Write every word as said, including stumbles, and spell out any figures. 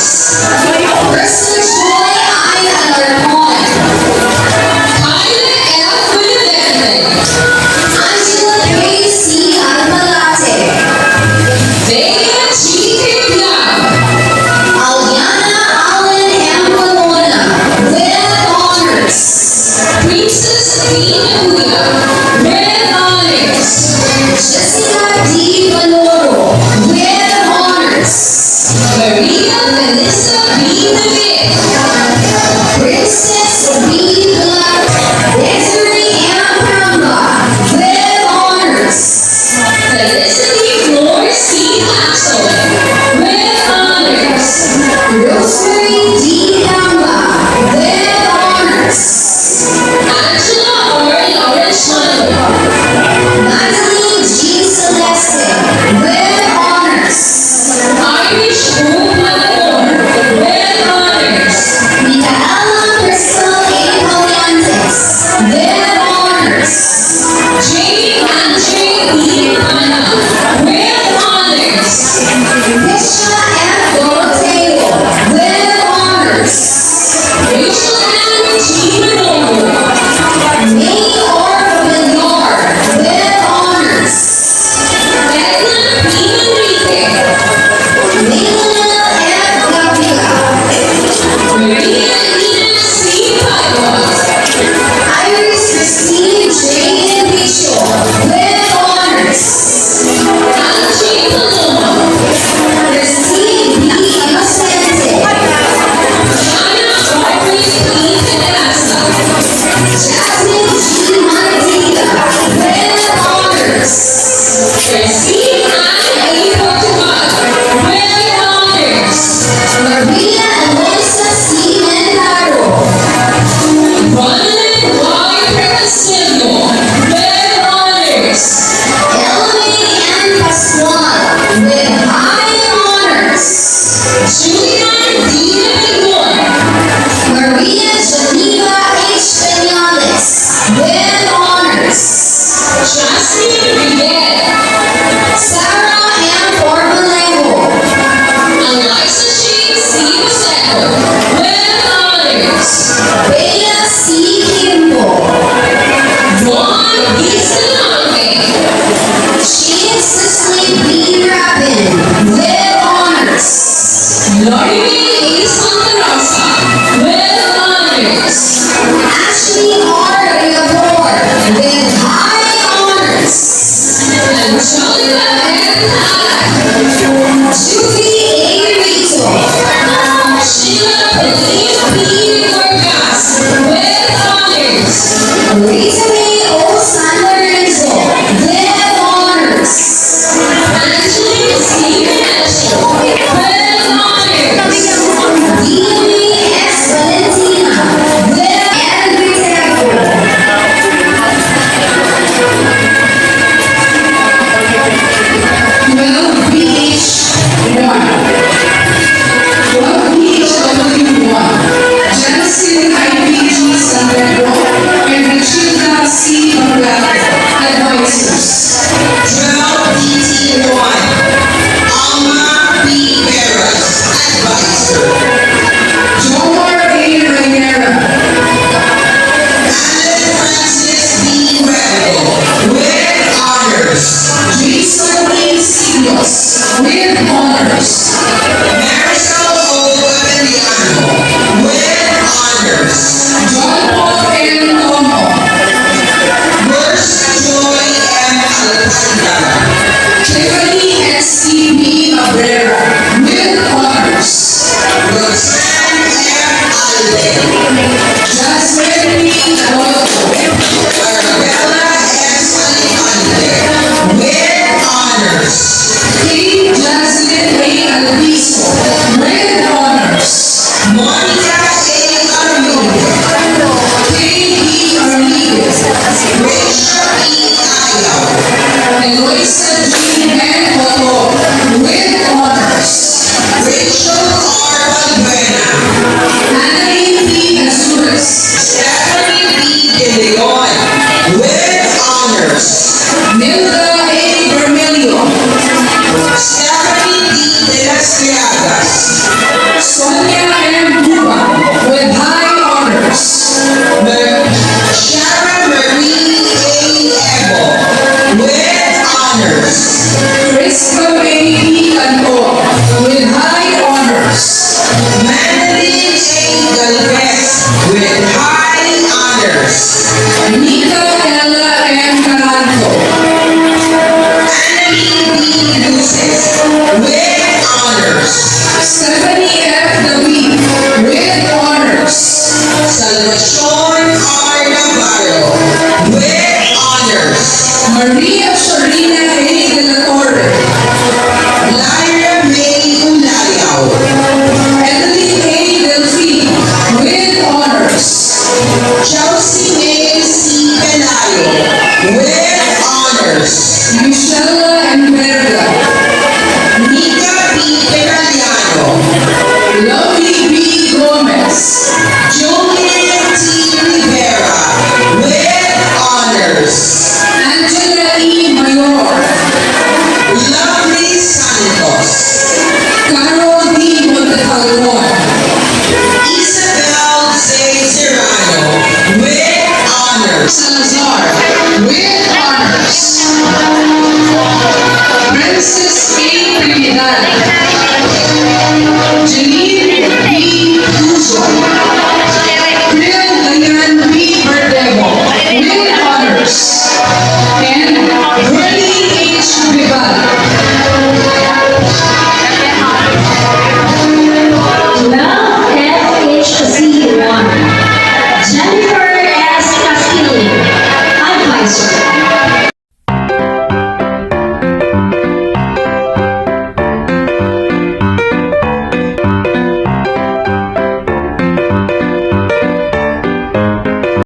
Ursula Joy I. Alarcon. Kylie F. Benavente. Angela K. C. Albalate. Bea G. Tiplao. Aliana Allen M. Colonna, with honors. Princess Queen Julia, with honors. Jessica D. Baloro, with honors. Maria Felisa B. David. Princess B. Black, Desiree M. Pramba, with honors. Felicity Flor C. Lacson, with honors. Rosemary D. Pramba, with honors. Angela R. Laurenciano. Madeline G. Celeste, with honors. Irish Hope Malagor, with honors. Micaela Crystal A. Paliantes, with honors. Jane Angie E. Pana, with honors. Keisha F. Doroteo, with honors. Rachel Ann G. Manolo. May Orr Villar, with honors. Edna P. Enrique. Maynila F. Gaviria. Maria Ina C. Padua. Iris Christine J. Enriquez, with honors. Angie Paloma. Christine B. Inocente. Jana Aubrey P. Pedraza. Jasmine G. Martita, with honors. Christine Ann A. Portugal, with honors. Maria Aloisa C. Mendaro. Ronald Y. Precasillo, with honors. Elway N. Pascual, with high honors. Julian D. Labingon. Maria Geneva H. Peñales, with honors. Jasmine Miguel. Sarah M. Porbulejo. Eliza J. C. Paseco, with honors. Bea C. Kimbo. Juan Escalante. Shane Cecily B. Rabin, with honors. Lorraine A. Santa Rosa, with honors. Ashley R. Riabor, with high honors. Angelica N. Alan. Judy A. Rito. Sheila Pauline P. Vargas, with honors. Rita May O. San Lorenzo, with honors. Angeline C. Venecio, with honors. Julian T. Rivera with honors. Angela E. Mayor. Lovely Santos. Carol D. Montefalcon. Isabel J. Serrano with honors. Salazar with honors. Princess A. Trinidad. Janine B. Tuzo. Phil Dayan B. Verdejo with honors. And